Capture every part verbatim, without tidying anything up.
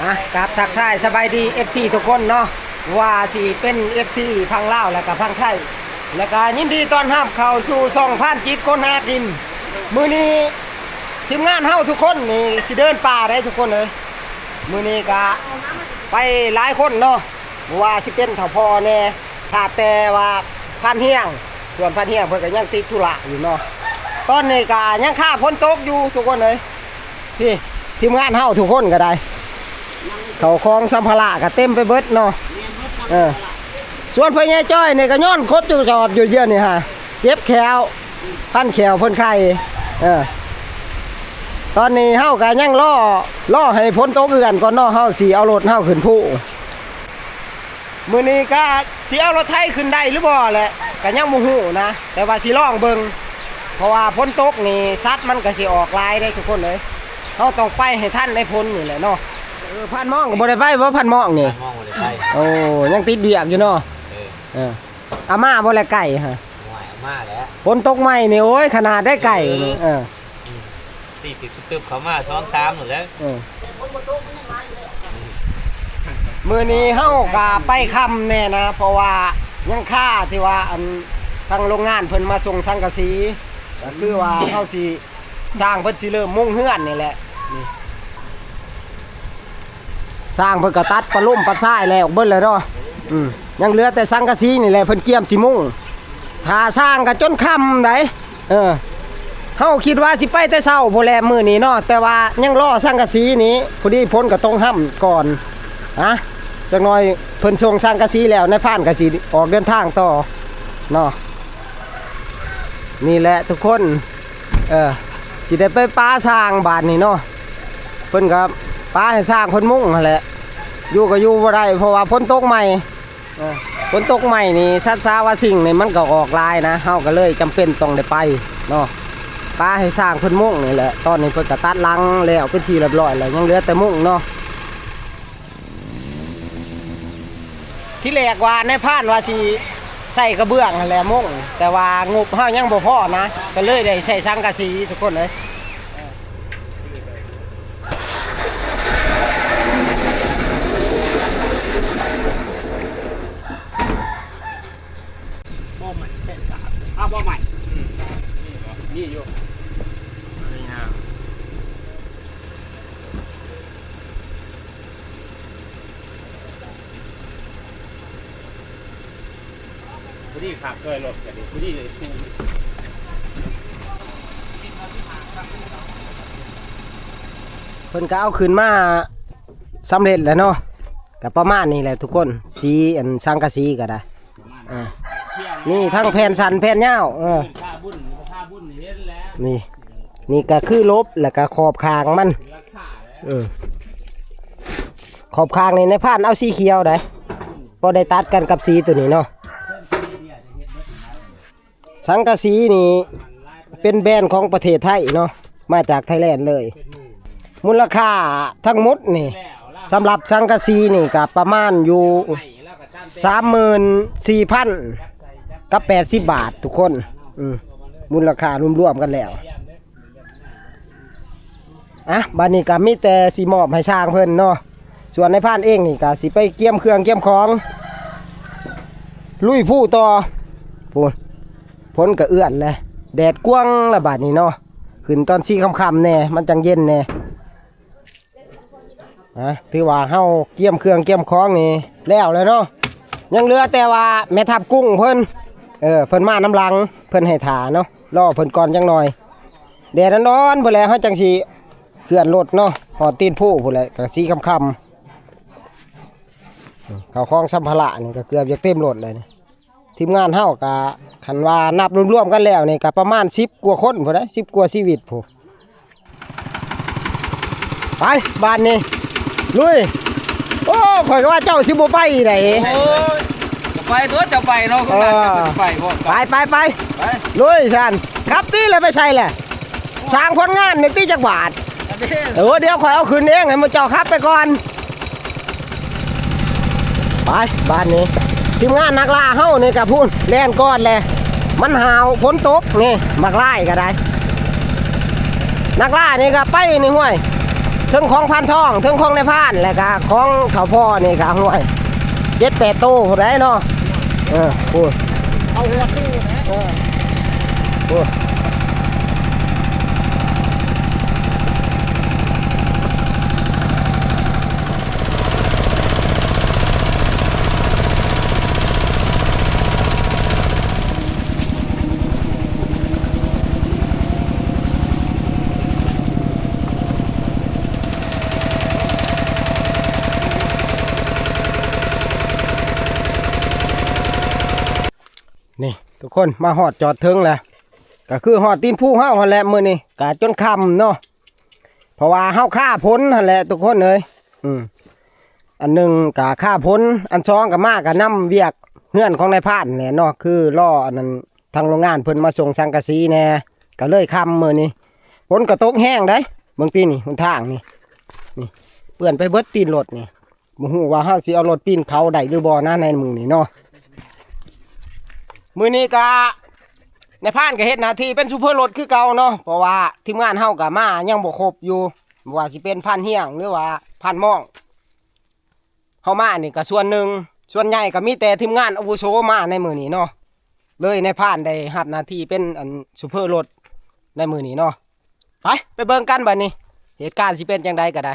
อ่ะ กราบทักทายสบายดี เอฟซี ทุกคนเนาะ ว่าสิเป็น เอฟซี ฝั่งลาว แล้วก็ฝั่งไทย แล้วก็ยินดีต้อนรับเข้าสู่ช่องพรานจิตคนหากิน มื้อนี้ทีมงานเฮาทุกคนนี่สิเดินป่าได้ทุกคนเอ้ย มื้อนี้ก็ไปหลายคนเนาะ บ่ว่าสิเป็นเฒ่าพ่อแน่ ถ้าแต่ว่าพรานเฮียง ส่วนพรานเฮียงเพิ่นก็ยังติดธุระอยู่เนาะ ตอนนี้ก็ยังคาฝนตกอยู่ทุกคนเอ้ย พี่ ทีมงานเฮาทุกคนก็ได้ เข้าของสัมภาระก็เต็มไปเบิดเนาะ เออ ส่วนพ่อใหญ่จ้อยนี่ก็ย้อนคดอยู่จอดอยู่เดี๋ยวนี้ฮะ เจ็บแข้ว พันแข้วเพิ่นไข้ เออ ตอนนี้เฮาก็ยังรอ รอให้ฝนตกเอื้อนก่อนเนาะ เฮาสิเอารถเฮาขึ้นภู มื้อนี้ก็สิเอารถไถขึ้นได้หรือบ่แหละ ก็ยังบ่ฮู้นะ แต่ว่าสิลองเบิ่ง เพราะว่าฝนตกนี่สัตว์มันก็สิออกหลายเด้ทุกคนเอ้ย เฮาต้องไปให้ทันในฝนนี่แหละเนาะ เออ พรานมองก็บ่ได้ไปบ่ พรานมองนี่ มองบ่ได้ไป โอ้ ยังติดเวียกอยู่เนาะ เออ เออ เอามาบ่แลไก่ฮะ ห่วยเอามาแล้ว ฝนตกใหม่นี่ โอ้ย ขนาดได้ไก่นี่ เออ เออ ตีตึบๆ เข้ามาสองสามหมดแล้ว เออ มื้อนี้เฮาก็ไปค่ำแน่นะ เพราะว่ายังคาที่ว่าอันทางโรงงานเพิ่นมาส่งสังกะสี ก็คือว่าเฮาสิ ช่างเพิ่นสิเริ่มมุงเฮือนนี่แหละ นี่ ช่างเพิ่นก็ตัดปะลุ่มปะทรายแล้วเบิดแล้วเนาะ อืม ยังเหลือแต่สังกะสีนี่แหละ เพิ่นเกียมสิมุง ถ้าช่างก็จนค่ำได๋ เออ เฮาคิดว่าสิไปแต่เช้าพู้นแหละมื้อนี้เนาะ แต่ว่ายังรอสังกะสีนี่ พอดีฝนก็ตกฮ่ำก่อน ฮะ จักหน่อยเพิ่นส่งสังกะสีแล้ว นายพรานก็สิออกเดินทางต่อ เนาะ นี่แหละทุกคน เออ สิได้ไปปะช่างบาดนี้เนาะ เพิ่นก็ปะให้ช่างเพิ่นมุงหั้นแหละ อยู่ก็อยู่บ่ได้ เพราะว่าฝนตกใหม่ เออ ฝนตกใหม่นี่ สัตว์สาว่าสิ่งนี่มันก็ออกหลายนะ เฮาก็เลยจำเป็นต้องได้ไปเนาะ ปะให้ช่างเพิ่นมุงนี่แหละ ตอนนี้เพิ่นก็ตัดหลังแล้วเป็นที่เรียบร้อยแล้ว ยังเหลือแต่มุงเนาะ ทีแรกว่านายพรานว่าสิใส่กระเบื้องหั้นแหละมุง แต่ว่างบเฮายังบ่พอนะ ก็เลยได้ใส่สังกะสีทุกคนเอ้ย บ่ใหม่แปดบาท อ้าว บ่ใหม่ อืม นี่อยู่ นี่ฮะ ผู้นี้ขับด้วยรถกันดิ ผู้นี้เลยชู เพิ่นก็เอาขึ้นมาสำเร็จแล้วเนาะ ก็ประมาณนี้แหละทุกคน สีอันสังกะสีก็ได้ อ่า นี่ทั้งแผ่นสั้นแผ่นยาว เออ ค่าบุญ ค่าบุญเห็นแล้ว นี่ นี่ก็คือลบ แล้วก็ขอบข้างมัน ราคาแล้ว เออ ขอบข้างนี่นายพรานเอาสีเขียวได้ พอได้ตัดกันกับสีตัวนี้เนาะ สังกะสีนี่เป็นแบรนด์ของประเทศไทยเนาะ มาจากไทยแลนด์เลย มูลค่าทั้งหมดนี่ สำหรับสังกะสีนี่ก็ประมาณอยู่ สามหมื่นสี่พัน กับ แปดสิบ บาททุกคน อืม มูลค่ารวมๆกันแล้ว อ่ะ บัดนี้ก็มีแต่สิมอบให้ช่างเพิ่นเนาะ ส่วนนายพรานเองนี่ก็สิไปเกียมเครื่องเกียมของ ลุยภูต่อ พู้น ฝนก็เอื้อนแล้ว แดดกวางละบาดนี้เนาะ ขึ้นตอนสี่ค่ำๆแน่ มันจั่งเย็นแน่ อ่ะ ถือว่าเฮาเกียมเครื่องเกียมของนี่แล้วแล้วเนาะ ยังเหลือแต่ว่าแม่ทัพกุ้งเพิ่น เออ เพิ่นมานำหลัง เพิ่นให้ถ่าเนาะ รอเพิ่นก่อนจักหน่อย แดดร้อนๆพู้นแหละ เฮาจั่งสิเคลื่อนรถเนาะ ฮอดตีนภูพู้นแหละ ก็สีค่ำๆ ข้าวของสัมภาระนี่ก็เกือบจะเต็มรถเลยนี่ ทีมงานเฮาก็ คันว่านับรวมๆกันแล้วนี่ก็ประมาณสิบกว่าคนพู้นเด้ สิบกว่าชีวิตพู้น ไป บาดนี้ ลุย โอ้ ข้อยก็ว่าเจ้าสิบ่ไปได๋ โอ้ย ก็ไปตัวเจ้าไปเนาะ เออ คนนั้นก็ไปพร้อม ไป กัน ไป ไป ไป ลุยซั่น ขับติแล้วไปใส่แหละ สร้างผลงานนี่ติจักบาท อันนี้ เออ เดี๋ยวข้อยเอาขึ้นเอง ให้หมู่เจ้าขับไปก่อน ไป บาดนี้ ทีมงานนักล่าเฮานี่ก็พู้น แล่นก่อนแหละ มันหาว ฝนตก นี่ บักลายก็ได้ นักล่านี่ก็ไปนี่ห้วย เทิงของพานทอง เทิงของนายพราน แล้วก็ของเฒ่าพ่อนี่ก็ ห้วย เจ็ดแปดโตพู้นแหละเนาะ เออ โอ้ย เอาหัวตู้นะ เออ โอ้ย นี่ทุกคนมาฮอดจอดเทิงแล้ว ก็คือฮอดตีนภูเฮาหั่นแหละมื้อนี้ ก็จนค่ำเนาะ เพราะว่าเฮาคาฝนหั่นแหละทุกคนเอ้ย อืม อันหนึ่งก็คาฝน อันสองก็มาก็นำเวียกเฮือนของนายพรานแหละเนาะ คือรออันนั้นทางโรงงานเพิ่นมาส่งสังกะสีแหน่ ก็เลยค่ำมื้อนี้ ฝนก็ตกแฮงเด้ เบิ่งตินี่ หนทางนี่ นี่ เปื้อนไปเบิดตีนรถนี่ บ่ฮู้ว่าเฮาสิเอารถปีนเขาได้หรือบ่นะในมื้อนี้เนาะ มื้อนี้ก็นายพรานก็เฮ็ดหน้าที่เป็นโชเฟอร์รถคือเก่าเนาะ เพราะว่าทีมงานเฮาก็มายังบ่ครบอยู่ บ่ว่าสิเป็นพรานเฮียงหรือว่าพรานมอง เฮามานี่ก็ส่วนหนึ่ง ส่วนใหญ่ก็มีแต่ทีมงานอาวุโสมาในมื้อนี้เนาะ เลยนายพรานได้รับหน้าที่เป็นอันโชเฟอร์รถในมื้อนี้เนาะ ไป ไปเบิ่งกันบัดนี้ เหตุการณ์สิเป็นจั่งใดก็ได้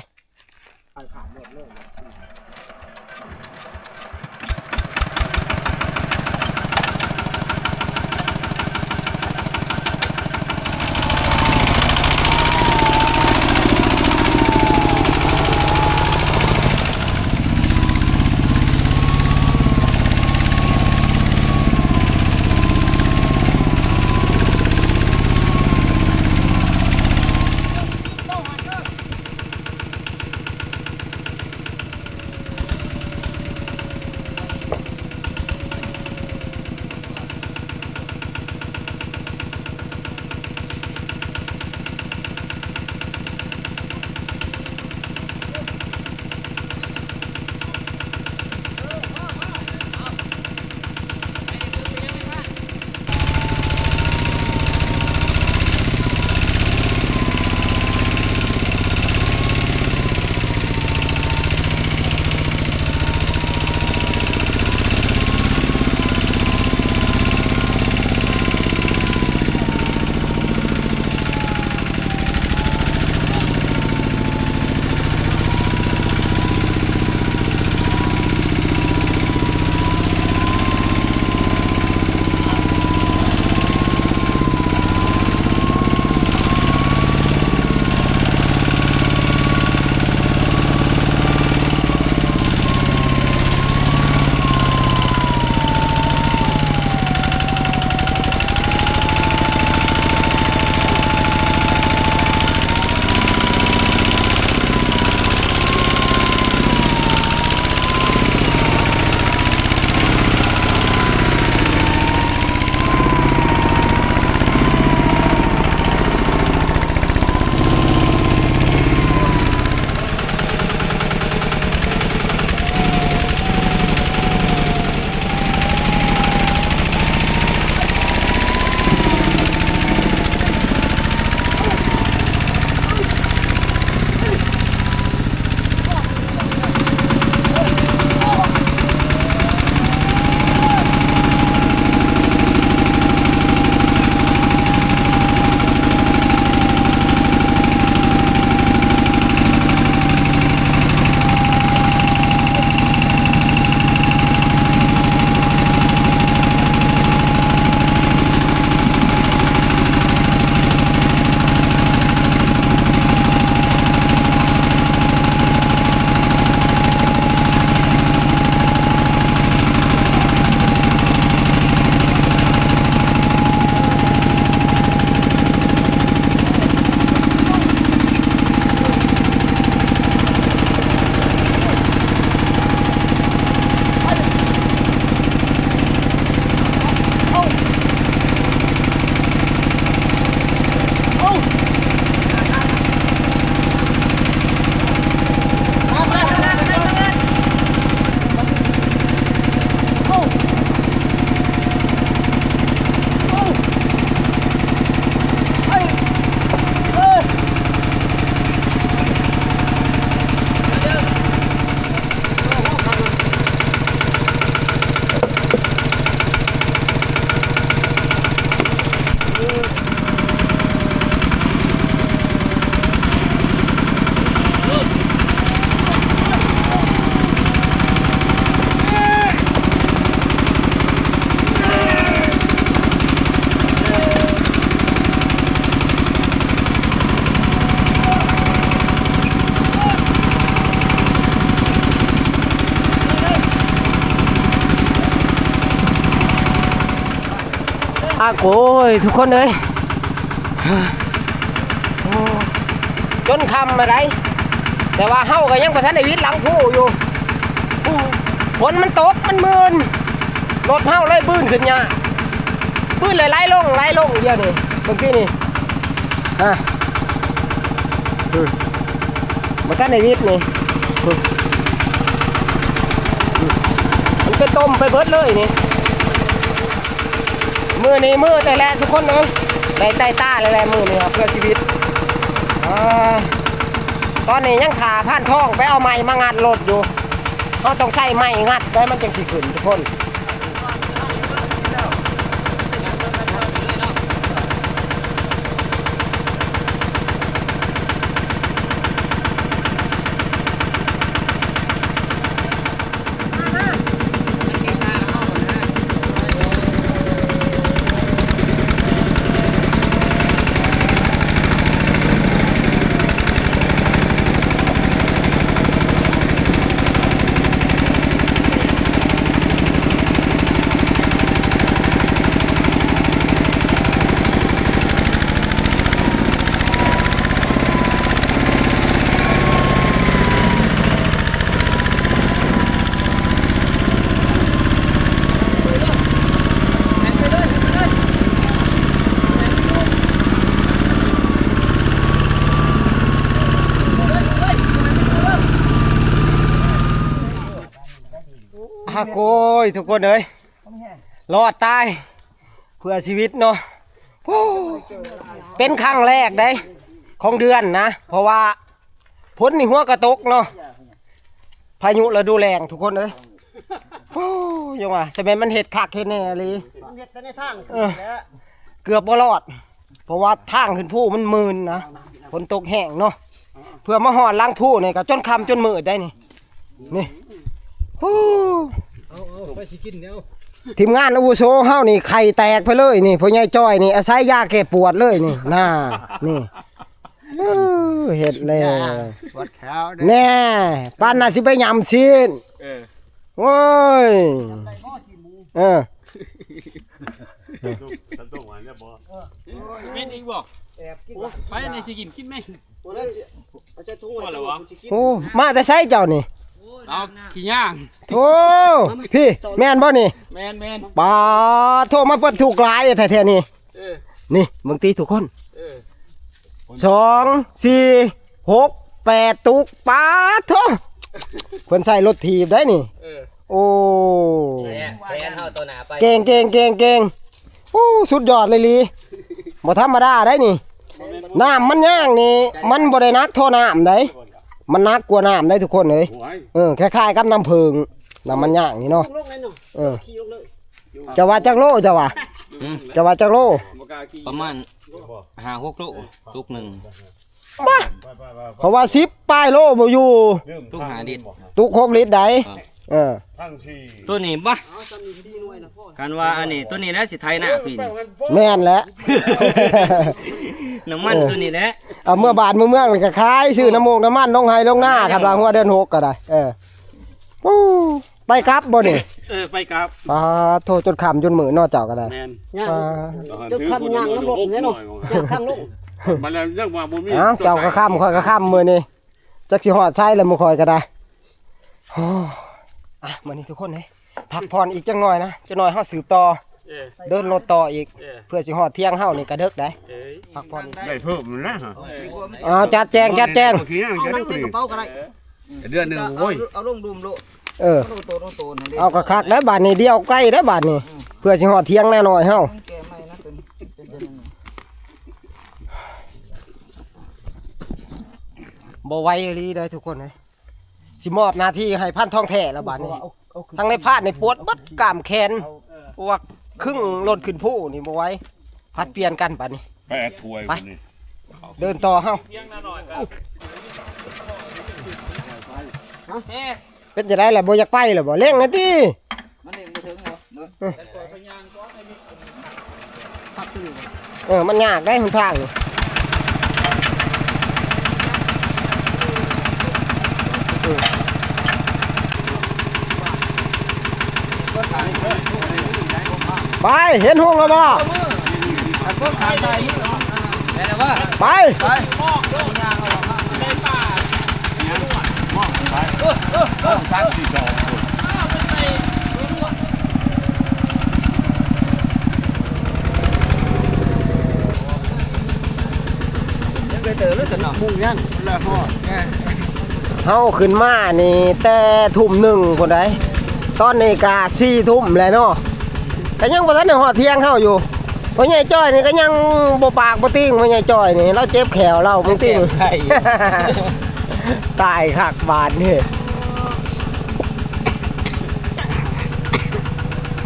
อ่ะโอ้ย ทุกคนเอ้ย โอ้ จนค่ำมาได้ แต่ว่าเฮาก็ยังบ่ทันได้วิดหลังภูอยู่ โอ้ ฝนมันตก มันมืน รถเฮาเลยบืนขึ้นยาก ปืนไหลๆลงไหลลงเดียวนี่ เบิ่งที่นี่ อ่ะ อืม บ่ทันได้วิดนี่ อืม อืม มันไปต้มไปเบิดเลยนี่ มื้อนี้มื้อแต่แหละทุกคนเอ้ย ได้ไต่ต้าแล้วแหละมื้อนี้ครับ เพื่อชีวิต อ่า ตอนนี้ยังถ่าพานทองไปเอาไม้มางัดรถอยู่ เฮาต้องใช้ไม้งัดได้มันจังสิขึ้นทุกคน ฮักโอ้ย ทุกคนเอ้ย รอดตาย เพื่อชีวิตเนาะ โอ้ เป็นครั้งแรกเด้ ของเดือนนะ เพราะว่าฝนนี่หัวกะตกเนาะ พายุฤดูแล้งทุกคนเอ้ย โอ้ ยังว่า สะแม่นมันเฮ็ดคักเฮ็ดแน่อีหลี มันเฮ็ดแต่ในทาง เออ เกือบบ่รอด เพราะว่าทางขึ้นภูมันมืนนะ ฝนตกแห้งเนาะ เพื่อมาฮอดหลังภูนี่ก็จนค่ำจนมืดได้นี่ นี่ โอ้ เอา เอา ไปสิกินแล้ว ทีมงานอาวุโสเฮานี่ไข่แตกไปเลยนี่ พ่อใหญ่จ้อยนี่อาศัยยาแก้ปวดเลยนี่ น่า นี่ เออ เฮ็ดแล้ว ปวดแขวเด้อ แน่ ปานน่ะสิไปยำซีน เออ โอ้ย เออ แม่นอีกบ่ แอบกิน โอ้ ไปในสิกิน กินไหม โอ้ย เอาใส่ถุงไว้ พอแล้ววะ โอ้ มาแต่ไสเจ้านี่ เอาขี้ย่าง โธ่ พี่ แม่นบ่นี่ แม่น แม่น ปาดโธ่ มาเปิดถูกหลายแท้ๆนี่ เออ นี่ เบิ่งติทุกคน เออ สอง สี่ หก แปด ตุก ปาดโธ่ เพิ่นใส่รถถีบได้นี่ เออ โอ้ แหมแหมเฮาตัวหน้าไป เก่ง เก่ง เก่ง เก่ง โอ้ สุดยอดเลยลี บ่ธรรมดาได้นี่ น้ำมันย่างนี่ มันบ่ได้หนักเท่าน้ำได มันหนักกว่าน้ำได้ทุกคนเอ้ย โอ้ย เออ คล้ายๆกับน้ำผึ้ง น้ำมันย่างนี่เนาะ ลงเลยเนาะ เออ ขี่ลงเลย จะว่าจักโล จะว่า อืม จะว่าจักโล ประมาณห้าหกโล ตุกหนึ่ง บ้า เพราะว่าสิบปลายโลบ่อยู่ ตุกห้าลิตร ตุกหกลิตรได้ ครับ เออ ตัวนี้บ่ เอาจำนี่สี่หน่วยนะพ่อ คันว่าอันนี้ ตัวนี้แหละสิไถนาปีนี้ แม่นแหละ น้ำมัน เออ ตัวนี้แหละ เอาเมือบ้านเมือเมืองนี่ก็ขาย ซื้อน้ำมูกน้ำมันลงไฮ่ลงนา คันว่าหัวเดือนหกก็ได้ เออ โอ้ ไปกลับบ่นี่ เออ ไปกลับ ปาดโธ่ จนค่ำจนมืดเนาะเจ้าก็ได้ แม่น ย่าง อ่า จนค่ำย่างน้ำรถเนี่ยเนาะ ย่างข้างลง มาแล้วยังว่าบ่มี อ้าว เจ้าก็ค่ำ ข้อยก็ค่ำมื้อนี้ จักสิฮอดไสแล้วมื้อข้อยก็ได้ โอ้ อ่ะ มื้อนี้ทุกคนเอ้ย พักผ่อนอีกจักหน่อยนะ จักหน่อยเฮาสืบต่อ เออ เดินรถต่ออีก เออ เพื่อสิฮอดเที่ยงเฮานี่ก็ดึกได้ เอ้ย พักผ่อน ได้เพิ่มนะ เออ อ้าว จัดแจง จัดแจง เอานั่งใส่กระเป๋าก็ได้ เดือนหนึ่ง โอ้ย เอาลงดุมโลด เออ เอาลงโตน เอาโตนนั่นเด้ เอากะคักได้บาดนี้ เดี๋ยวใกล้ได้บาดนี้ เพื่อสิฮอดเที่ยงแน่นอนเฮา แก้ใหม่นะตัวนี้ เป็นจังได๋ บ่ไหวอีหลีเด้อทุกคนเอ้ย สิมอบหน้าที่ให้พันทองแท้แล้วบาดนี้ เอา เอา ทั้งในพาดในปวดเบิดกล้ามแขน เพราะว่าครึ่งรถขึ้นภูนี่บ่ไหว ผัดเปลี่ยนกันบาดนี้ ไปเอาถ้วย ไป วันนี้ เดินต่อเฮา เป็นจังได๋ล่ะ บ่อยากไปล่ะบ่ เร่งหน่อยติ มันเร่งบ่ถึงบ่ เออ มันยากได้หนทางนี่ เออ ไป เห็นฮุงแล้วบ่ ไป ยังไปเติมแล้วสิเนาะ มุ่งยังแล้วฮอด เฮาขึ้นมานี่แต่ทุ่มหนึ่งพุ้นใด ตอนนี้ก็สี่ทุ่มแล้วเนาะ ก็ยังบ่ทันได้ฮอดเที่ยงเฮาอยู่ พ่อใหญ่จ้อยนี่ก็ยังบ่ปากบ่ติง พ่อใหญ่จ้อยนี่ ลาวเจ็บแข้วลาว มึงติง แข้วไข้อยู่ ตายคักบาดนี่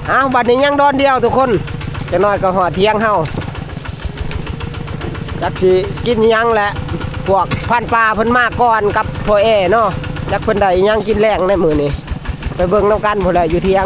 อ้าว บัดนี้ยังดอนเดียวทุกคน จักหน่อยก็ฮอดเที่ยงเฮา จักสิกินหยังแหละ พวกพรานป่าเพิ่นมาก่อนกับพ่อแอเนาะ จักเพิ่นได้หยังกินแลงในมื้อนี้ ไปเบิ่งนำกันพุ้นแหละอยู่เที่ยง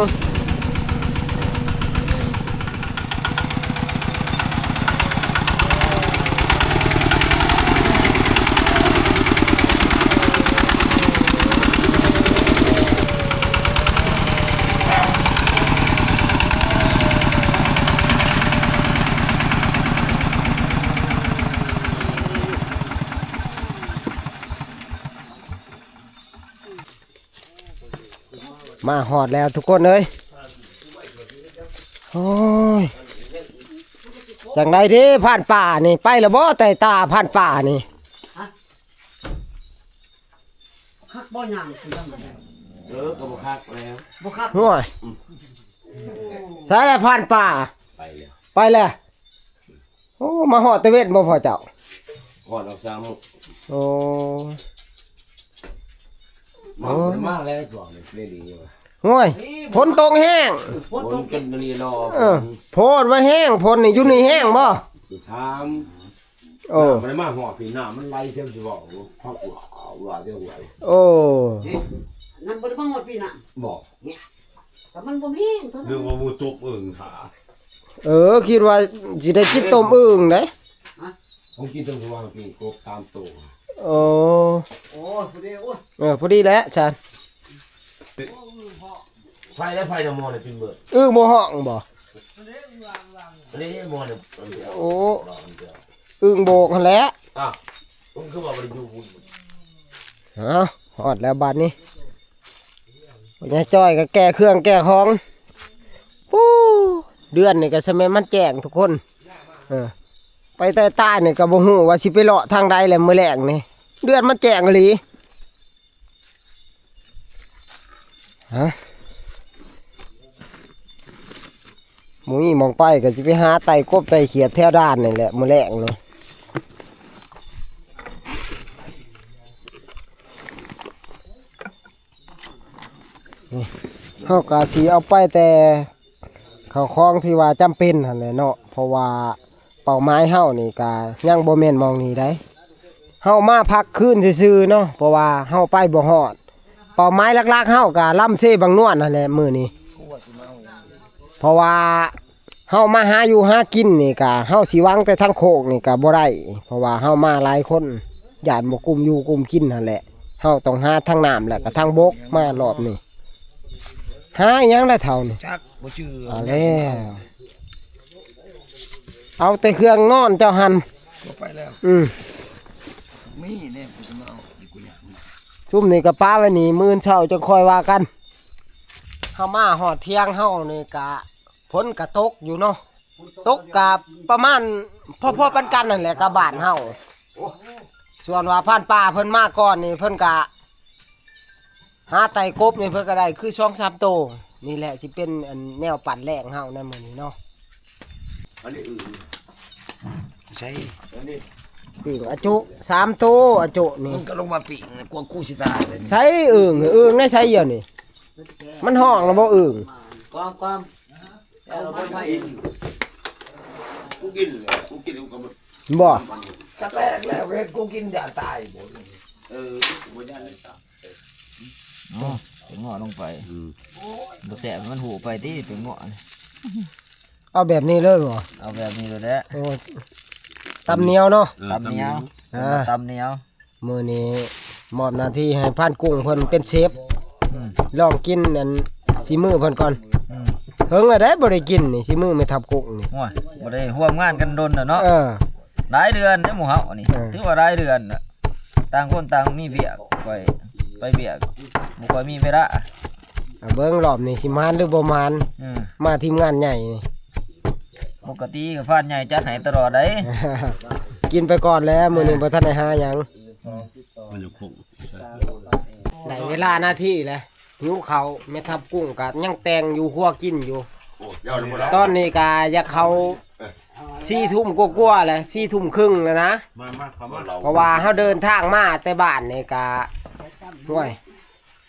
มาฮอดแล้วทุกคนเอ้ย โอ้ย จั่งใดเด้พรานป่านี่ ไปแล้วบ่ แต่ตาพรานป่านี่ คักบ่ย่างคือยังไง เออก็บ่คักแล้ว บ่คัก ห่วย ใส่แล้วพรานป่า ไปแล้ว ไปแล้ว โอ้ มาฮอดแต่เว็นบ่พ่อเจ้า ฮอดออกสามมื้อ โอ้ มาบ่ได้มาแล้วตัวนี่เรลีนี่ว่า ห่วย ฝนตกแฮง ฝนจนนี่รอ เออ โพดว่าแฮง ฝนนี่อยู่นี่แฮงบ่ อยู่ถาม โอ้ บ่ได้มาฮอดพี่น้ำมันไหลเต็มสิบอกพักว่าว่าเด้อว่า โอ้ นั่นบ่ได้มาฮอดพี่น้ำ บอก แต่มันบ่มีเท่า เรื่องว่าบ่ตกเอิงหา เออ คิดว่าสิได้กินต้มอึ่งเด้ ผมกินต้มวางปีกบสามตัว โอ้ โอ้พอดีโอ้ เออ พอดีแล้วชาน ไฟและไฟนำมอเนี่ยเป็นเบิด อึ่งบ่ฮ้องบ่ อันนี้มอเนี่ยมันเดียว โอ้ มันเดียว อึ่งโบกหั่นแหละ อ้าวมันคือว่ามันอยู่บุญ เอาฮอดแล้วบัดนี้ พ่อใหญ่จ้อยก็แก้เครื่องแก้ของ ปู้ เดือนนี่ก็สะแม่นมันแจ้งทุกคน เออ ไปแต่ใต้นี่ก็บ่ฮู้ว่าสิไปเลาะทางใดแหละมื้อแลงนี่ เดือนมันแจ้งอีหลี ฮะ บ่มีหม่องไปก็สิไปหาไต่กบไต่เขียดแถวด่านนี่แหละมื้อแลงนี่ นี่ เฮาก็สิเอาไปแต่ข้าวของที่ว่าจำเป็นหั่นแหละเนาะ เพราะว่าเป้าหมายเฮานี่ก็ยังบ่แม่นหม่องนี้ได๋ เฮามาพักคืนซื่อๆเนาะ เพราะว่าเฮาไปบ่ฮอด เป้าหมายหลักๆเฮาก็ลำเซบังนวลหั่นแหละมื้อนี้ เพราะว่าเฮามาหาอยู่หากินนี่ก็เฮาสิหวังแต่ทางโคกนี่ก็บ่ได้ เพราะว่าเฮามาหลายคน ย่านบ่กุ้มอยู่กุ้มกินหั่นแหละ เฮาต้องหาทางน้ำและก็ทางบกมารอบนี้ หาอิหยังละเฒ่านี่ จักบ่ชื่อ เอาแล้ว เอาแต่เครื่องนอนเจ้าหั่น ตัวไปแล้ว อืม มีเนี่ยกูสิมาเอาอีกกูอยาก ซุมนี่ก็ปะไว้นี่ มื้ออื่นเช้าจั่งค่อยว่ากัน เฮามาฮอดเที่ยงเฮานี่กะ ฝนกะตกอยู่เนาะ ตกกะประมาณพอๆปานกันนั่นแหละกับบ้านเฮา ส่วนว่าพรานป่าเพิ่นมาก่อนนี่เพิ่นกะ หาไต่กบนี่เพิ่นก็ได้คือสองสามโต นี่แหละสิเป็นอันแนวปั่นแลงเฮาในมื้อนี้เนาะ อันนี้อื่น ใช่ อันนี้ ปิ้งอาจุสามโต อาจุนี่ มึงก็ลงมาปีกกลัวกูสิตายเลย ใส่อึ่ง อึ่งในใส่เหี่ยวนี่ มันฮ้องแล้วบ่อึ่ง ความความเอาไปไปอีกกูกินเลยกูกินกูก็ บ่ สแตกแล้วเว้ยกูกินยาตายบ่ เออกูไม่ได้เลยครับ อ๋อไปเงาะลงไปบ่แซ่บมันหูไปติไปเงาะ เอาแบบนี้เลยบ่ เอาแบบนี้เลยแหละ โอ้ ตำเหนียวเนาะ ตำเหนียว อ่า ตำเหนียว มื้อนี้มอบหน้าที่ให้พรานกุ้งเพิ่นเป็นเชฟ อืม ลองกินอันสีมือเพิ่นก่อน อืม เฮิงแล้วได้บ่ได้กินนี่ สิมื้อแม่ทัพกุ้งนี่ โอ้ย บ่ได้ร่วมงานกันดนแล้วเนาะ เออ หลายเดือนเด้หมู่เฮานี่ เออ ถือว่าหลายเดือนน่ะ ต่างคนต่างมีเวียก ข้อยไปเวียก บ่ค่อยมีเวลา อ่ะ เบิ่งรอบนี้สิหมานหรือบ่หมาน อืม มาทีมงานใหญ่นี่ ปกติก็พานใหญ่จัดให้ตลอดเด้ กินไปก่อนแล้ว มื้อนี้บ่ทันได้หาหยัง มันอยู่คง ได้เวลานาทีแล้ว หิวข้าว แม่ทัพกุ้งก็ยังแต่งอยู่ ครัวกินอยู่ โอ้ยาวเลยหมดแล้ว ตอนนี้ก็อยากเข้าสี่ทุ่มกว่าๆแล้ว สี่ทุ่มครึ่งแล้วนะ มามาเข้ามา เพราะว่าเฮาเดินทางมาแต่บ้านนี่ก็ ห้วย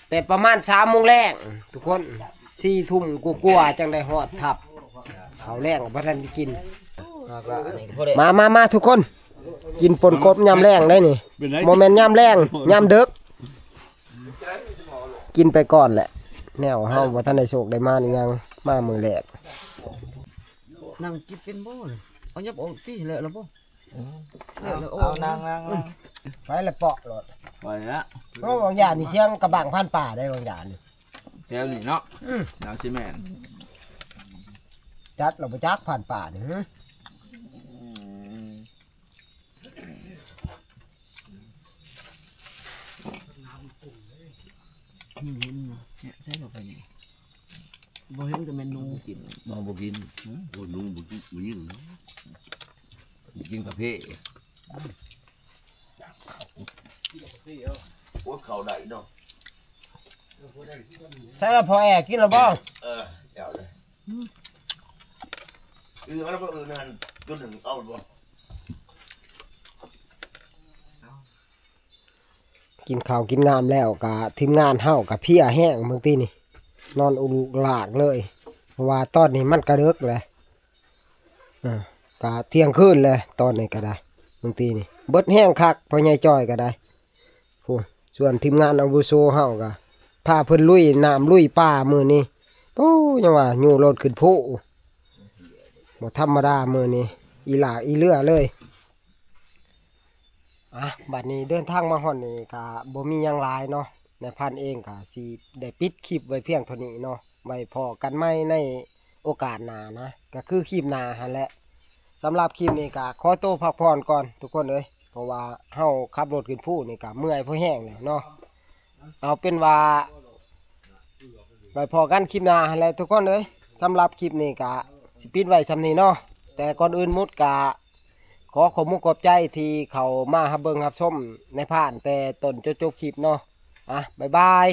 แต่ประมาณสามโมงแลงทุกคน สี่ทุ่มกว่าๆจั่งได้ฮอดทับ ข้าวแลงก็บ่ทันได้กิน มามามาทุกคน กินป่นกบยามแลงได้นี่ เป็นไง บ่แม่นยามแลง ยามดึก กินไปก่อนแหละ แนวเฮาบ่ทันได้โชคได้หมานอิหยัง มามื้อแรก นั่งกินเป็นบ่เลย เอายับออกติ แล้วล่ะบ่ แล้วล่ะ เอานั่งนั่งนั่ง ไปละเปาะโลด ปล่อยละ เพราะบางอย่างนี่เสียงกระบังผ่านป่าได้บางอย่างนี่ แถวนี้เนาะ อืม แนวซีเมนต์ จัดเราไปจักผ่านป่านี่ นี่เห็นนะ เนี่ยใส่เข้าไปนี่ บ่เห็นก็แม่นหนู บ่กิน บ่ บ่กิน โอ้ยหนูบ่กิน บ่ยินเนาะ กินกาแฟ โอ้ย เข้าได้เนาะ ใส่ละพอแอร์กินแล้วบ่ เออ เอาเลย อืม เอาแล้วบ่ เออ นั่น ตัวหนึ่งเอาบ่ กินข้าวกินน้ำแล้วก็ทีมงานเฮาก็เพลียแฮงมื้อกี้นี่ นอนอุลุกลากเลย เพราะว่าตอนนี้มันก็ดึกแล้ว อ่า ก็เที่ยงคืนแล้ว ตอนนี้ก็ได้ มื้อกี้นี่ เบิดแฮงคัก พ่อใหญ่จ้อยก็ได้ โอ้ ส่วนทีมงานอาวุโสเฮาก็พาเพิ่นลุยน้ำลุยป่ามื้อนี้ โอ้ ยังว่าอยู่รถขึ้นภู บ่ธรรมดามื้อนี้ อีหลากอีเหลือเลย อ่ะ บัดนี้เดินทางมาฮอดนี่ก็บ่มีหยังหลายเนาะ นายพันเองก็สิได้ปิดคลิปไว้เพียงเท่านี้เนาะ ไว้พ้อกันใหม่ในโอกาสหน้านะ ก็คือคลิปหน้าหั้นแหละ สำหรับคลิปนี้ก็ขอตัวพักผ่อนก่อนทุกคนเอ้ย เพราะว่าเฮาขับรถขึ้นภูนี่ก็เมื่อยพอแฮงแล้วเนาะ เอาเป็นว่า ไว้พ้อกันคลิปหน้าหั้นแหละทุกคนเอ้ย สำหรับคลิปนี้ก็สิปิดไว้ส่ำนี้เนาะ แต่ก่อนอื่นหมดก็ขอขอบมุกขอบใจที่เข้ามารับเบิ่งรับชมนายพันแต่ต้นจนจบคลิปเนาะ อ่ะ บ๊ายบาย